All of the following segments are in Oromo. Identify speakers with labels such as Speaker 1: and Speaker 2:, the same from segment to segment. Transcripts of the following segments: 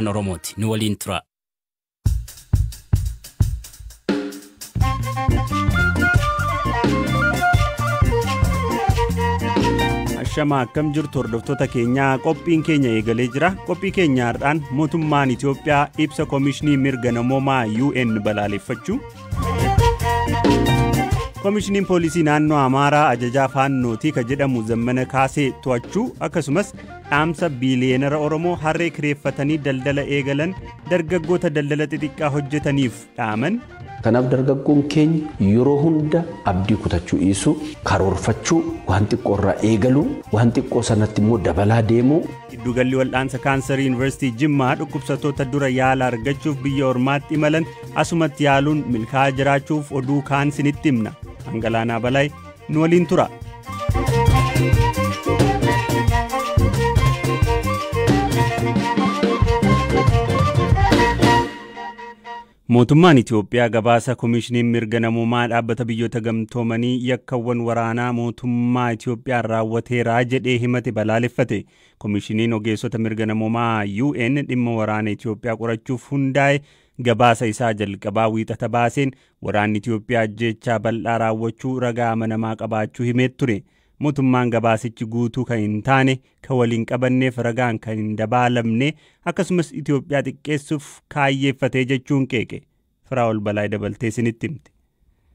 Speaker 1: Oromooti. Nu waliin tura.
Speaker 2: Ashama, akkam jirtu hordoftoota keenyaa? Qophiin keenya eegalee jira. Qophii keenya har'aan mootummaan Itoophiyaa ibsa Koomishinii Mirga Namoomaa UN balaaleffachuu, Koomishiniin Poolisii Naannoo Amaaraa ajajaa Faannootii ka jedhamu Zammana Kaasee to'achuu, akkasumas dhaamsa biiliyeenara Oromoo harree kireeffatanii daldala eegalan dargaggoota daldala xixiqqaa hojjetaniif dhaaman.
Speaker 3: Kanaaf dargaggoon keenya yeroo hunda abdii kutachuu dhiisuu, karoorfachuu, waan xiqqoo irraa eegaluu, waan xiqqoo sanatti immoo dabalaa deemuu.
Speaker 2: Giddugalli wal'aansa kaansarii Yuunivarsiitii Jimmaa dhukkubsattoota dura yaala argachuuf biyya ormaatti imalan asumatti yaaluun milkaa'aa jiraachuuf oduu kaan sinitti himna. Hangalaanaa Balaay nu waliin tura. Mootummaan Itoophiyaa gabaasa Koomishiniin Mirga Namoomaa Dhaabbata Biyyoota Gamtoomanii yakkawwan waraanaa mootummaa Itoophiyaan raawwateera jedhee himate balaaleffate. Koomishiniin ogeessota mirga namoomaa UN dhimma waraana Itoophiyaa qorachuuf hundaa'e gabaasa isaa jalqabaa Wiixata baaseen waraanni Itoophiyaa ajjeechaa bal'aa raawwachuu ragaa amanamaa qabaachuu himee ture. Mootummaan gabaasichi guutuu kan hin taane, kan waliin qabanneef ragaan kan hin dabaalamne, akkasumas Itoophiyaa xiqqeessuuf kaayyeeffatee jechuun qeeqe. Firaa'ol Balaay dabaltee isinitti himte.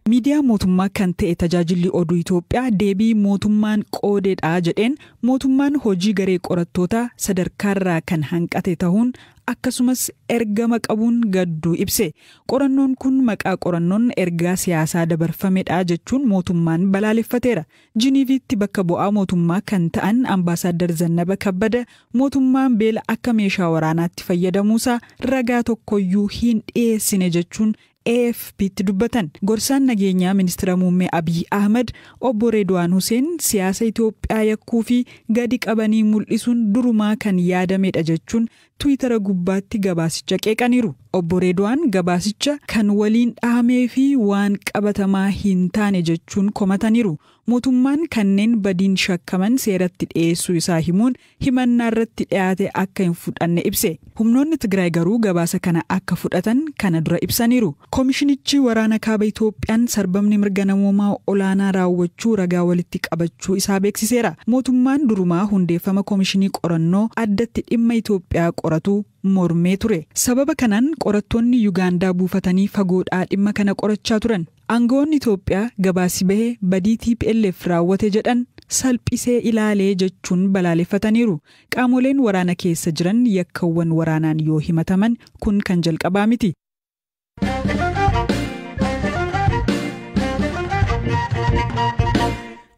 Speaker 4: Miidiyaa mootummaa kan ta'e Tajaajilli Oduu Itoophiyaa deebii mootummaan qoodeedha jedheen mootummaan hojii garee qorattoota sadarkaarraa kan hanqate ta'uun akkasumas ergama qabuun gadduu ibse. Qorannoon kun maqaa qorannoon ergaa siyaasaa dabarfamedha jechuun mootummaan balaaleffateera. Jiniiviitti bakka bu'aa mootummaa kan ta'an Ambaasaadar Zannaba Kabbada mootummaan beela akka meeshaa waraanaatti fayyadamuusaa ragaa tokkoyyuu hin dhiyeessine jechuun AFP'tti dubbatan. Gorsaan nageenyaa ministeera muummee Abiy Ahmad obbo Reedwaan Huseen siyaasa Itoophiyaa yakkuu fi gadi qabanii mul'isuun durumaa kan yaadamedha jechuun Tiwiitara gubbaatti gabaasicha qeeqaniiru. Obbo Reedwaan gabaasicha kan waliin dhahamee fi waan qabatamaa hin taane jechuun komataniiru. Mootummaan kanneen badiin shakkaman seeratti dhiyeessuu isaa himuun himannaa irratti dhiyaate akka hin fudhanne ibse. Humnoonni Tigraay garuu gabaasa kana akka fudhatan kana dura ibsaniiru. Koomishinichi waraana kaaba Itoophiyaan sarbamni mirga namoomaa olaanaa raawwachuu ragaa walitti qabachuu isaa beeksiseera. Mootummaan durumaa hundeeffama koomishinii qorannoo addatti dhimma Itoophiyaa qoratu mormee ture. Sababa kanaan qorattoonni Yugaandaa buufatanii fagoodhaa dhimma kana qorachaa turan. Aangawoonni Itoophiyaa gabaasi bahee badii TPLF raawwate jedhan salphisee ilaalee jechuun balaaleffataniiru. Qaamoleen waraana keessa jiran yakkawwan waraanaan yoo himataman kun kan jalqabaa miti.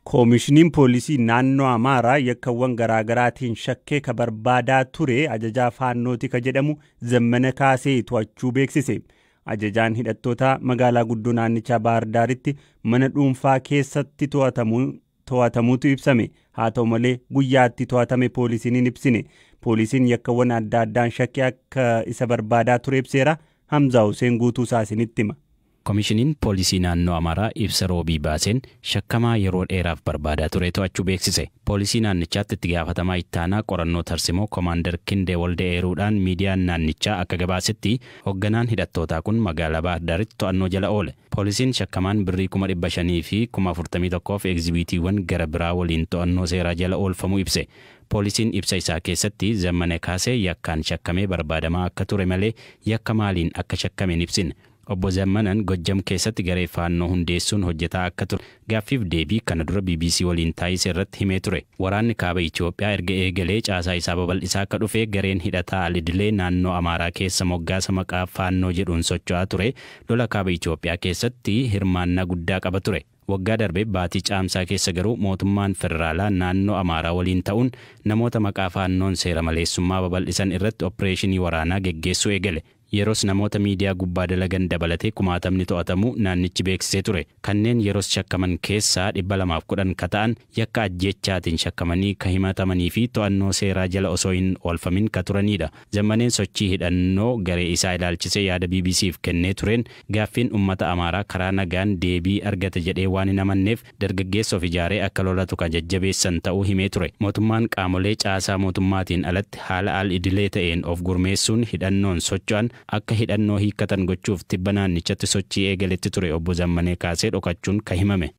Speaker 2: Koomishiniin Poolisii Naannoo Amaaraa yakkawwan garaagaraatiin shakkee ka barbaadaa ture ajajaa Faannooti ka jedhamu Zammana Kaasee to'achuu beeksise. Ajajaan hidhattoota magaalaa guddoo naannichaa Baahirdaaritti mana dhuunfaa keessatti to'atamuutu ibsame. Haa ta'u malee guyyaatti to'atame poolisiin hin ibsine. Poolisiin yakkawwan adda addaan shakkee akka isa barbaadaa ture ibseera. Hamzaa Hussein guutuu isaa isinitti hima.
Speaker 1: Koomishiniin Poolisii Naannoo Amaaraa ibsa Roobii baaseen shakkamaa yeroo dheeraaf barbaadaa ture to'achuu beeksise. Poolisii naannichaatti itti gaafatamaa ittaanaa qorannoo tarsimoo Koomaandar Kindee Waldee eeruudhaan miidiyaan naannichaa akka gabaasetti, hoogganaan hidhattootaa kun magaalaa Baahirdaaritti to'annoo jala oole. Poolisiin shakkamaan birrii 541,000 fi egzibiitiiwwan gara biraa waliin to'annoo seeraa jala oolfamuu ibse. Poolisiin ibsa isaa keessatti Zammane Kaasee yakkaan shakkamee barbaadamaa akka ture malee yakka maaliin akka shakkame hin ibsine. Obbo Zammanan Gojjam keessatti garee Faannoo hundeessuun hojjetaa akka ture gaaffiif deebii kana dura BBC waliin taasise irratti himee ture. Waraanni kaaba Itoophiyaa erga eegalee caasaa isaa babal'isaa akka dhufe gareen hidhataa alidilee naannoo Amaaraa keessa moggaasa maqaa Faannoo jedhuun socho'aa ture lola kaaba Itoophiyaa keessatti hirmaannaa guddaa qaba ture. Waggaa darbe baatii Caamsaa keessa garuu mootummaan federaalaa naannoo Amaaraa waliin ta'uun namoota maqaa Faannoon seera maleessummaa babal'isan irratti opereeshinii waraanaa geggeessuu eegale. Yeroos namoota miidiyaa gubbaa dalagan dabalatee kumaatamni to'atamu naannichi beeksisee ture. Kanneen yeroos shakkaman keessaa 210 ka ta'an yakka ajjeechaatiin shakkamanii ka himatamanii fi to'annoo seeraa jala osoo hin oolfamin ka turanidha. Zammaneen sochii hidhannoo garee isaa ilaalchisee yaada BBCf kennee tureen gaaffiin uummata Amaaraa karaa nagaan deebii argata jedhee waan hin amanneef dargaggeessa of ijaaree akka lolatu kan jajjabeessan ta'uu himee ture. Mootummaan qaamolee caasaa mootummaatiin alatti haala al idilee ta'een of gurmeessuun hidhannoon socho'an akka hidhannoo hiikkatan gochuuf tibba naannichatti sochii eegaletti ture obbo Zammanee kaasee dhokachuun ka himame.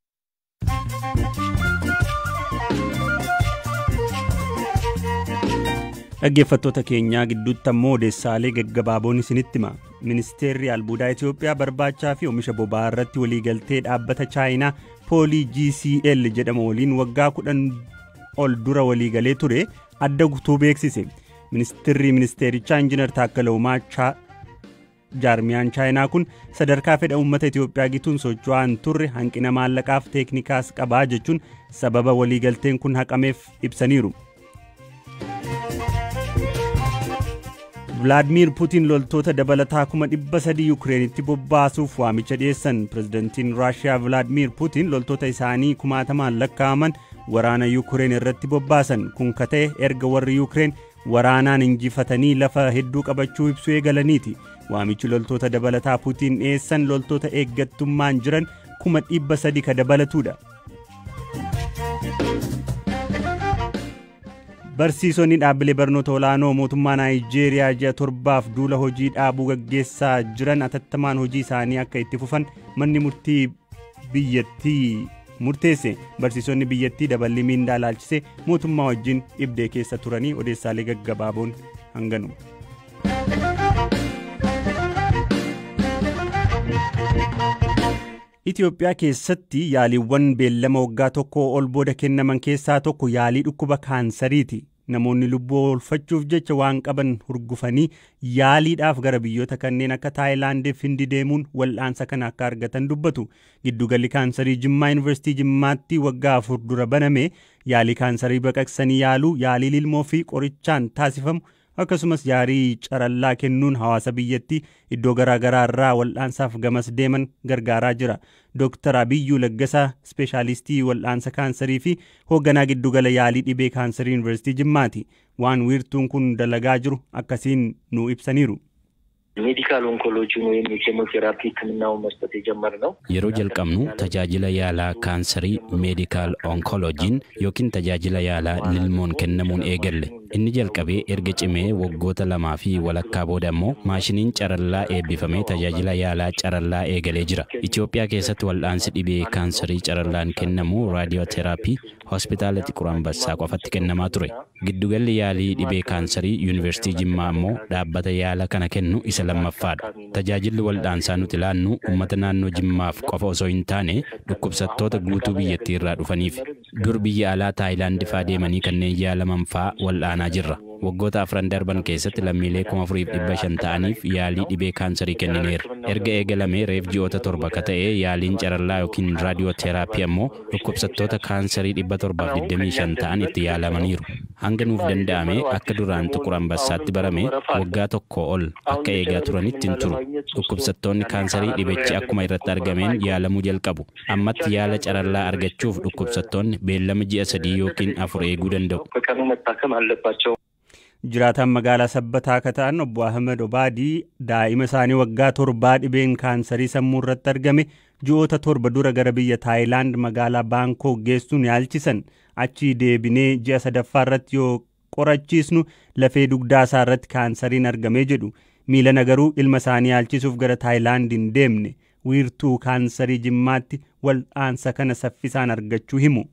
Speaker 2: Dhaggeeffattoota keenyaa gidduutti ammoo odeessaalee gaggabaaboon isinitti hima. Ministeerri albuudaa Itoophiyaa barbaachaa fi oomisha boba'aa irratti waliigaltee dhaabbata Chaayinaa Poolii GCL jedhamu waliin waggaa 10 ol dura waliigalee ture adda guutuu beeksise. Ministeerri ministeerichaa Injiinar Taakkala Uumaa jaarmiyaan Chaayinaa kun sadarkaa fedha uummata Itoophiyaa gituun socho'aa hin turre hanqina maallaqaaf teeknikaas qabaa jechuun sababa waliigalteen kun haqameef ibsaniiru. Vladimir Putin loltoota dabalataa 300,000 Yukireenitti bobbaasuuf waamicha dhiyeessan. Pirezidantiin Raashiyaa Vladimir Putin loltoota isaanii kumaatamaan lakkaa'aman waraana Yukireen irratti bobbaasan. Kun ka ta'e erga warri Yukireen waraanaan injifatanii lafa hedduu qabachuu ibsuu eegalaniiti. Waamichi loltoota dabalataa Putin dhiyeessan loltoota eeggattummaan jiran 300,000 ka dabalatudha. Barsiisonni dhaabbilee barnoota olaanoo mootummaa Naayijeeriyaa ji'a 7 duula hojii dhaabuu gaggeessaa jiran atattamaan hojii isaanii akka itti fufan manni murtii biyyattii murteesse. Barsiisonni biyyattii daballi miindaa laalchise mootummaa wajjin dhibdee keessa turanii odeessaalee gaggabaaboon hanganu. Itoophiyaa keessatti yaaliiwwan beellama waggaa tokko ol booda kennaman keessaa tokko yaalii dhukkuba kaansariiti. Namoonni lubbuu oolfachuuf jecha waan qaban hurgufanii yaaliidhaaf gara biyyoota kanneen akka Taayilaandii fi Hindii deemuun wal'aansa kana akka argatan dubbatu. Giddugalli kaansarii Jimmaa Yuunivarsiitii Jimmaatti waggaa 4 dura baname yaalii kaansarii baqaqsanii yaaluu, yaalii lilmoo fi qorichaan taasifamu akkasumas yaalii carallaa kennuun hawaasa biyyattii iddoo garaagaraa irraa wal'aansaaf gamas deeman gargaaraa jira. Dooktar Abiyyuu Laggasaa ispeeshaalistii wal'aansa kaansarii fi hoogganaa giddugala yaalii dhibee kaansarii Yuunivarsiitii Jimmaati. Waan wiirtuun kun dalagaa jiru akkasiin nu ibsaniiru.
Speaker 5: ሜዲካል ኦንኮሎጂን ወይም የኬሞቴራፒ ሕክምናውን መስጠት የጀመርነው
Speaker 1: yeroo jalqabnu tajaajila yaalaa kaansarii meedikaal onkolojiin yookiin tajaajila yaalaa lilmoon kennamuun eegalle. Inni jalqabee erga cimee waggoota 2 fi walakkaa booda immoo maashiniin carallaa eebbifamee tajaajila yaalaa carallaa eegalee jira. Itoophiyaa keessatti wal'aansi dhibee kaansarii carallaan kennamu raadiyooteraappii hospitaala Xiqur Ambassaa qofatti kennamaa ture. Giddugalli yaalii dhibee kaansarii Yuunivarsiitii Jimmaa immoo dhaabbata yaala kana kennu isa lammaffaadha. Tajaajilli wal'aansaa nuti laannu uummata naannoo Jimmaaf qofa osoo hin taane dhukkubsattoota guutuu biyyattii irraa dhufaniif. Dur biyya alaa Taayilaandi faa deemanii kanneen yaalaman faa wal'aanaa jirra. Waggoota 4 darban keessatti lammiilee 4500 ta'aniif yaalii dhibee kaansarii kennineerra. Erga eegalamee reef ji'oota 7 ka ta'e yaaliin carallaa yookiin raadiyooteraappii ammoo dhukkubsattoota kaansarii 725 ta'an itti yaalamaniiru. Hanga nuuf danda'ame akka duraan Xiqur Ambassaatti barame waggaa 1 ol akka eegaa turanitti hin turu. Dhukkubsattoonni kaansarii dhibichi akkuma irratti argameen yaalamuu jalqabu. Ammatti yaala carallaa argachuuf dhukkubsattoonni beellama ji'a 3 yookiin 4 eeguu danda'u.
Speaker 2: Jiraataan magaalaa Sabbataa akka ta'an obbo Ahmed Obaadii daa'ima isaanii waggaa 7 dhibeen kaansarii sammuu irratti argame ji'oota 7 dura gara biyya Taayilaand magaalaa Baankok geessuun yaalchisan. Achii deebinee ji'a 3ffaa irratti yoo qorachiisnu lafee dugdaa isaa irratti kaansariin argamee jedhu. Miilana garuu ilma isaanii yaalchisuuf gara Taayilaand hin deemne. Wiirtuu kaansarii Jimmaatti wal'aansa kana saffisaan argachuu himu.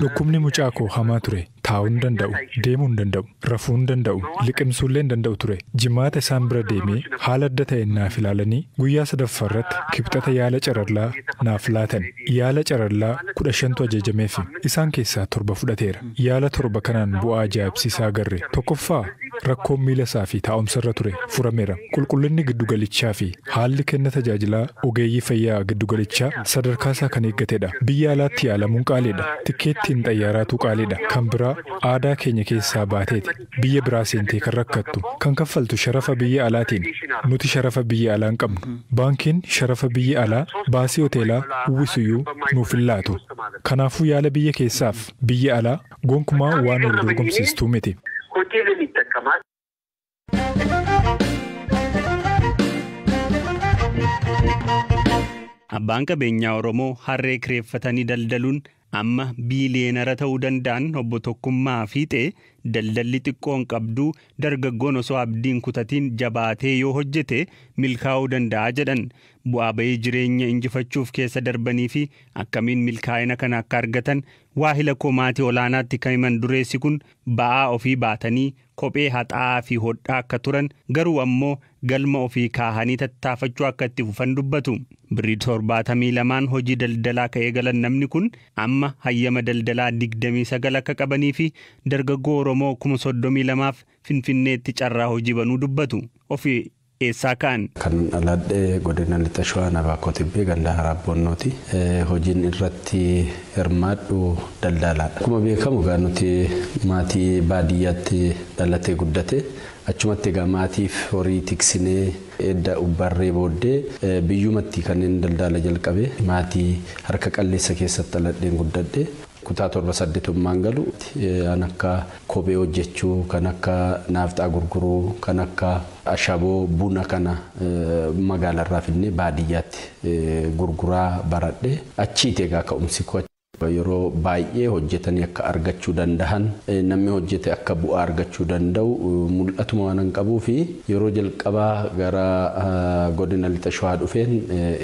Speaker 6: Dhukkubni mucaa koo hamaa ture. Taa'uu hin danda'u, deemuu hin danda'u, rafuu hin danda'u, liqimsuullee hin danda'u ture. Jimaata isaan bira deemee haala adda ta'een naaf ilaalanii guyyaa 3ffaa irratti kibxata yaala carallaa naaf laatan. Yaala carallaa 15tu ajajameef isaan keessaa 7 fudhateera. Yaala 7 kanaan bu'aa ajaa'ibsiisaa agarre. Tokkoffaa Rakkoon miila isaa fi taa'umsa irra ture furameera. Qulqullinni giddugalichaa fi haalli kenna tajaajilaa ogeeyyii fayyaa giddugalichaa sadarkaa isaa kan eeggatedha. Biyya alaatti yaalamuun qaaliidha. Tikkeettiin xayyaaraatu qaaliidha. Kan biraa aadaa keenya keessaa baateeti. Biyya biraa seentee kan rakkattu. Kan kaffaltu sharafa biyya alaatiin. Nuti sharafa biyya alaa hin qabnu. Baankiin sharafa biyya alaa baasii hoteelaa uwwisuyyuu nuuf hin laatu. Kanaafuu yaala biyya keessaaf biyya alaa gonkumaa waan wal dorgomsiistuu miti.
Speaker 7: ሆቴልን ይጠቀማል።
Speaker 2: Abbaan qabeenyaa Oromoo harree kireeffatanii daldaluun amma biiliyeenara ta'uu danda'an obbo Tokkummaa Fiixee daldalli xiqqoon qabduu dargaggoon osoo abdiin kutatiin jabaatee yoo hojjete milkaa'uu danda'a jedhan. Bu'aa bahii jireenya injifachuuf keessa darbanii fi akkamiin milkaa'ina kana akka argatan waahila koo maatii olaanaatti kan himan dureessi kun ba'aa ofii baatanii kophee haxaa'aa fi hodhaa akka turan garuu ammoo galma ofii kaahanii tattaafachuu akka itti fufan dubbatu. Birrii 72 hojii daldalaa ka'ee galan namni kun amma hayyama daldalaa 29 akka qabanii fi dargaggoo Oromoo 32,000 Finfinneetti carraa hojii banuu dubbatu. Ofii eessaa ka'an?
Speaker 3: Kan dhaladhe godina Lixa Shawaa Nabaakoo Tibbee ganda Haraabboonnooti. Hojiin irratti hirmaadhu daldalaadha. Akkuma beekamu egaa nuti maatii baadiyyaatti dhalatee guddate. Achumatti egaa maatiif horii tiksinee edda ubbarree booddee biyyumatti kanneen daldala jalqabe maatii harka qalleessa keessatti dhaladheen guddadhe. Kutaa 7 8 galu kan akka kophee hojjechuu, kan akka naafxaa gurguruu, kan akka ashaboo buna kana magaalarraa fidnee baadiyyaatti gurguraa baradhe. Achiiti egaa ka'umsi koo yeroo baay'ee hojjetanii akka argachuu danda'an, namni hojjete akka bu'aa argachuu danda'u mul'atuma waan hin qabuu fi yeroo jalqabaa gara godina Lixa Shawaa dhufeen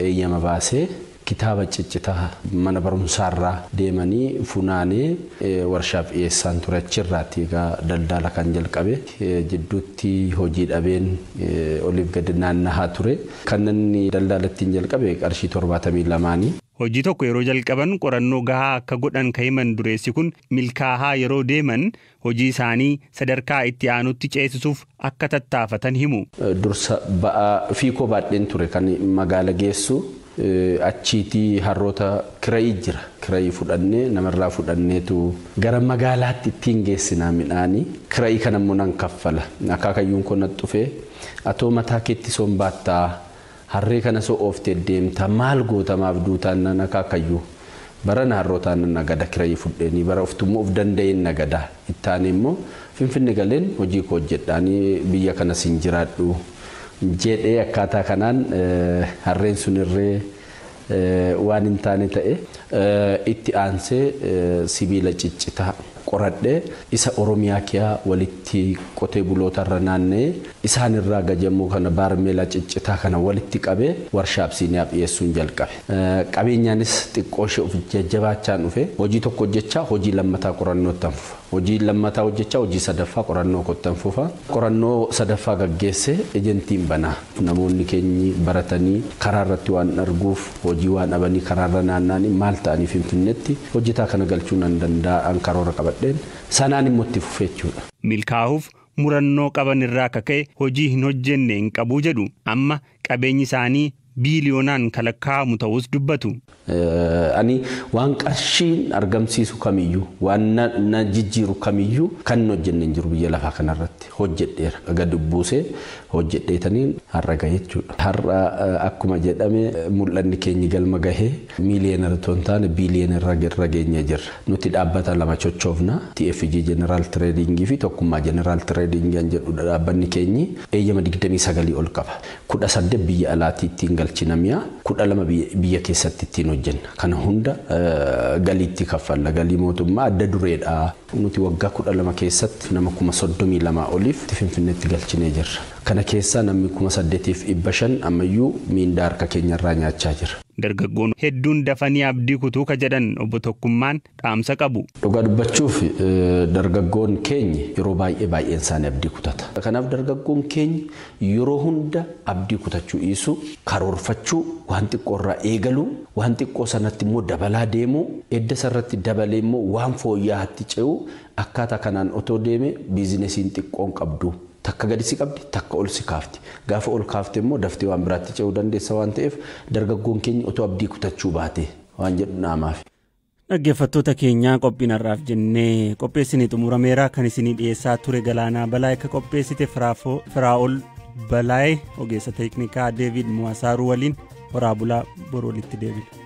Speaker 3: eeyyama baasee kitaaba ciccitaa mana barumsaarraa deemanii funaanee warshaaf dhiyeessaan ture. Achirraatti egaa daldala kan jalqabe. Jidduutti hojii dhabeen oliif gadi naannahaa ture. Kan inni daldala ittiin jalqabe qarshii 72.
Speaker 2: Hojii tokko yeroo jalqaban qorannoo gahaa akka godhan kan himan dureessi kun milkaa'aa yeroo deeman hojii isaanii sadarkaa itti aanutti ceesisuuf akka tattaafatan himu.
Speaker 3: Dursa ba'aa fiikoo baadheen ture kan magaala geessu. Achiitii harroota kirayii jira. Kirayii fudhannee namarraa fudhanneetu gara magaalaatti ittiin geessinaa midhaanii. Kirayii kana immoo nan kaffala. Akaakayyuun kun natti dhufee atoo mataa keetti soon baattaa harree kana soo ooftee deemtaa maal gootamaaf duutaan nan akaakayyuu. Barana harrootaan nan nagada kirayii fudheenii bara oftummoo of danda'een nagada. Ittaanii immoo Finfinne galeen hojii koo hojjedhaanii biyya kanas hin jiraadhu. Jedhee akkaataa kanaan harreen sunirree waan hin taane ta'e itti aansee sibiila ciccitaa qoradhee isa Oromiyaa kiyaa walitti qotee bulootarra naanna'ee isaanirraa gajamuu kana baarmeelaa ciccitaa kana walitti qabee warshaa Absiiniyaaf dhiyeessuun jalqabe. Qabeenyaanis xiqqoo ishee of jajjabaachaan dhufe hojii tokko hojjechaa hojii lammataa qorannoo fufa. Hojii lammataa hojjechaa hojii sadaffaa qorannoo kottan fufa. Qorannoo sadaffaa gaggeesse ejentiin banaa. Namoonni keenyi baratanii karaa irratti waan arguuf hojii waan dhabanii karaarra naanna'anii maal ta'anii Finfinneetti hojjetaa kana galchuu nan danda'an karoora qabadheen sanaan immoo itti fufe jechuudha.
Speaker 2: Milkaa'uuf murannoo qaban irraa akka ka'e hojii hin hojjenne hin qabu jedhu amma qabeenyi isaanii biiliyoonaan kalakkaa'amu ta'us dubbatu.
Speaker 3: Ani waan qarshiin argamsiisu kamiyyuu waan na jijjiiru kamiyyuu kan hin hojjenne hin jiru biyya lafaa kanarratti hojjedheera. Gadi buusee hojjedheetaniin har'a gahe jechuudha. Har'a akkuma jedhame mul'anni keenya galma gahee miiliyoonara otoo hin taane biiliyoonara irra geenyee jirra. Nuti dhaabbata lama chochoofna. TFG General Trading fi Tokkummaa General Trading kan jedhudha dhaabbanni keenyi eeyyama 29 ol qaba. 18 biyya alaatii ittiin galchina mi'a 12 biyya keessatti ittiin hojjenna. Kana hunda galiitti kaffalla. Galii mootummaa adda dureedha. Nuti waggaa 12 keessatti nama 32,000 oliif Finfinneetti galchinee jirra. Kana keessaa namni 8,500 ammayyuu miindaa harka keenyarraa nyaachaa jira.
Speaker 2: Dargaggoon hedduun dafanii abdii kutuu ka jedhan obbo Tokkummaan dhaamsa qabu.
Speaker 3: Dhugaa dubbachuuf, dargaggoon keenya yeroo baay'ee baay'een isaanii abdii kutata. Kanaaf dargaggoon keenya yeroo hunda abdii kutachuu dhiisuu, karoorfachuu, waan xiqqoo irraa eegaluu, waan xiqqoo sanatti immoo dabalaa deemuu, edda sarratti dabalee immoo waan fooyya'aatti ce'uu, akkaataa kanaan otoo deeme biizinesiin xiqqoon qabdu. Takka gadi si qabdi, takka ol si kaafti. Gaafa ol kaafte immoo daftee waan biraatti ce'uu dandeessa waan ta'eef, dargaggoon keenya otoo abdii kutachuu baate waan jedhu naamaaf.
Speaker 2: Dhaggeeffattoota keenyaa, qophiin har'aaf jennee qopheessine xumurameera. Kan isinii dhiyeessaa ture Galaanaa Balaa, akka qopheessite Firaa'ol Balaayee, ogeessa teeknikaa Deevid Muwasaaruu waliin. Horaa bulaa, boru walitti deebina.